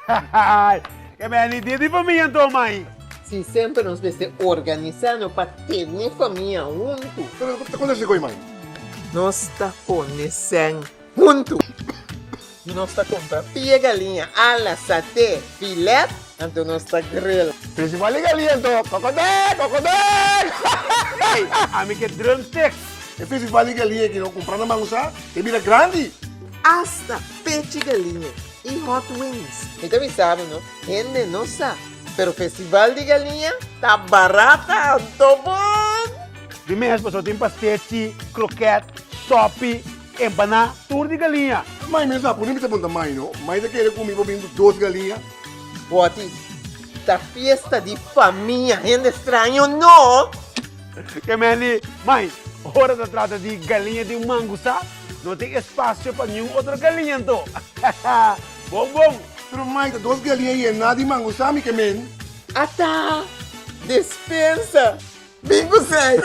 Ke beni dia di famia anto, mai. Si semper nos mester organisá no pa tene famia huntu. Pero ta kon esei koe, mai? Nos ta pone sèn huntu. Nos ta kumpra pia galiña, ala, saté, filet, anto nos ta grill. Festival di galiña anto, kokodé, kokodé! Ey, ami ke drumsticks. E festival di galiña aki no kumpra na Mangusá, e bira grandi. Asta pechi galiña i hot wings. Mi ta bisa bo no, hende no sa, pero festival di galiña ta barata anto bon! Di mes pasobra tin pastechi, kroket, sopi, empaná, tur di galiña. Mai mes sa pone mi ta punta mai no, mai ta kere ku mi por bin ku dos galiña? Boti, ta fiesta di famia, hende straño no! Ke meni, mai, ora ta trata di galiña di un mangusa, No tin espasio pa niun otro galiña anto. Bon bon! Pero mai ta dos galiña yená di mangusá mi ke men. Ata! Despensa! Bin ku seis!